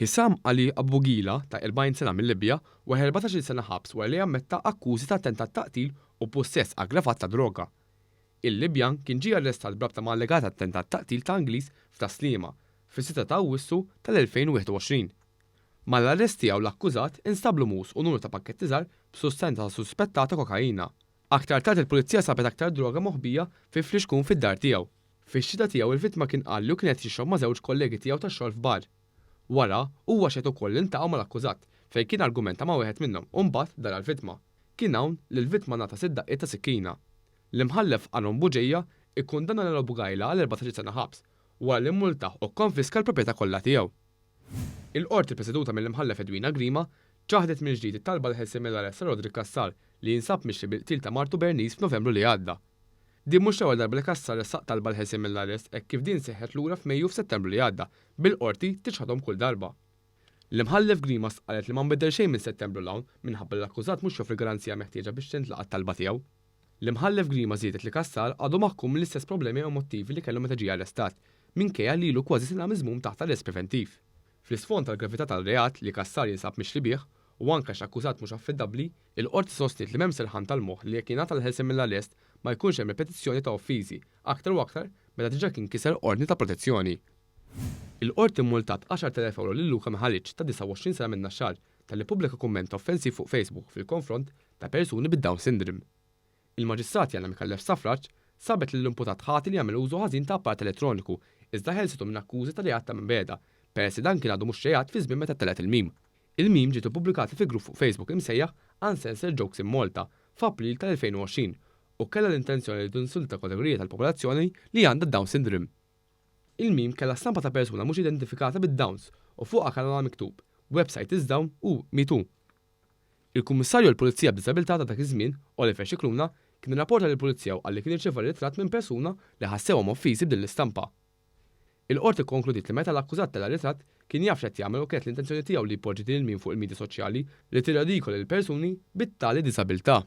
Hisam Ali Abugila ta' 40 sena mil-Libja weħel 14-il sena ħabs wara li ammetta akkużi ta' attentat ta' qtil u pussess aggravat ta' droga. Il-Libjan kien ġie arrestat b'rabta ma' allegat attentat ta' qtil ta' Ingliż f'Tas-Sliema fis-6 ta' Awwissu tal-2021. Mal-arrest tiegħu l-akkużat instablu mus u numru ta' pakketti żgħar b'sustanza suspettata kokaina. Aktar tard il-Pulizija sabet aktar droga moħbija fi flixkun fid-dar tiegħu. Fix-xhieda tiegħu il-vittma kien qal li hu kien qed jixrob ma' żewġ kollegi tiegħu tax-xogħol f'bar. Wara, huwa xehed ukoll li ltaqgħu mal-akkużat, fejn kien argumenta ma' wieħed minnhom u mbagħad dar għall-vittma. Kien hawn li l-vittma ngħata sitt daqqiet ta' sikkina. L-Imħallef Aaron Bugeja kkundanna lil Abugaila għal 14 sena ħabs, wara li mmultah u kkonfiska l-proprjetà kollha tiegħu. Il-Qorti ppreseduta mill-Imħallef Edwina Grima ċaħdet mill-ġdid it-talba għall-ħelsien mill-arrest ta' Roderick Cassar li jinsab mixli bil-qtil ta' martu Bernice f'Novembru li għadda. Din mhux l-ewwel darba li Cassar ressaq talba għall-ħelsien mill-arrest hekk kif din seħħet lura f'Mejju u f'Settembru li għadda, bil-Qorti tiċħadhom kull darba. L-Imħallef Grima stqarret li ma nbidel xejn minn Settembru 'l hawn minħabba li l-akkużat mhux joffri garanzija meħtieġa biex tintlaqa' t-talba tiegħu. L-Imħallef Grima żiedet li Cassar għadu maħkum mill-istess problemi emottivi li kellu meta ġie arrestat, minkejja li ilu kważi sena miżmum taħt arrest preventiv. Fl-isfond tal-gravità tal-reat li Cassar jinsab mixli bih, u anke għax l-akkużat mhux affidabbli, il-Qorti sostniet li m'hemm serħan tal-moħħ li jekk jingħata l-ħelsien mill-arrest ma jkunx hemm ripetizzjoni ta' offiżi, aktar u aktar meta diġà kien kiser ordni ta' protezzjoni. Il-Qorti mmultat 10,000 ewro lil Luka Mihalic ta' 29 sena min-Naxxar talli ppubblika kumment offensiv fuq Facebook fil-konfront ta' persuni bid-Down Syndrome. Il-Maġistrat Yana Micallef Stafrace sabet lill-imputat ħati li għamel użu ħażin ta' apparat elettroniku iżda ħelsitu minn akkużi ta' reat ta' mibegħda peress li dan kien għadu mhux reat fiż-żmien meta ttelgħet il-meme. Il-meme ġiet ippubblikata fi grupp fuq Facebook imsejjaħ Uncensored Jokes in Malta f'April tal-2020 u kellha l-intenzjoni li tinsulta kategorija tal-popolazzjoni li għandha d-Down Syndrome. Il-meme kellha stampa ta' persuna mhux identifikata bid-Downs u fuqha kellha miktub Website is down u Me too. Il-Kummissarju għall-Pulizija b'Diżabilità ta' dak iż-żmien, Oliver Scicluna, kien irrapporta lill-Pulizija u qal li kien irċieva ritratt minn persuna li ħassewhom offiżi b'din l-istampa. Il-Qorti kkonkludiet li meta l-akkużat tella' ritratt, kien jaf x'qed jagħmel u kienet l-intenzjoni tiegħu li jpoġġi din il-meme fuq il-midja soċjali li tirradikola lill-persuni bit-tali diżabilità.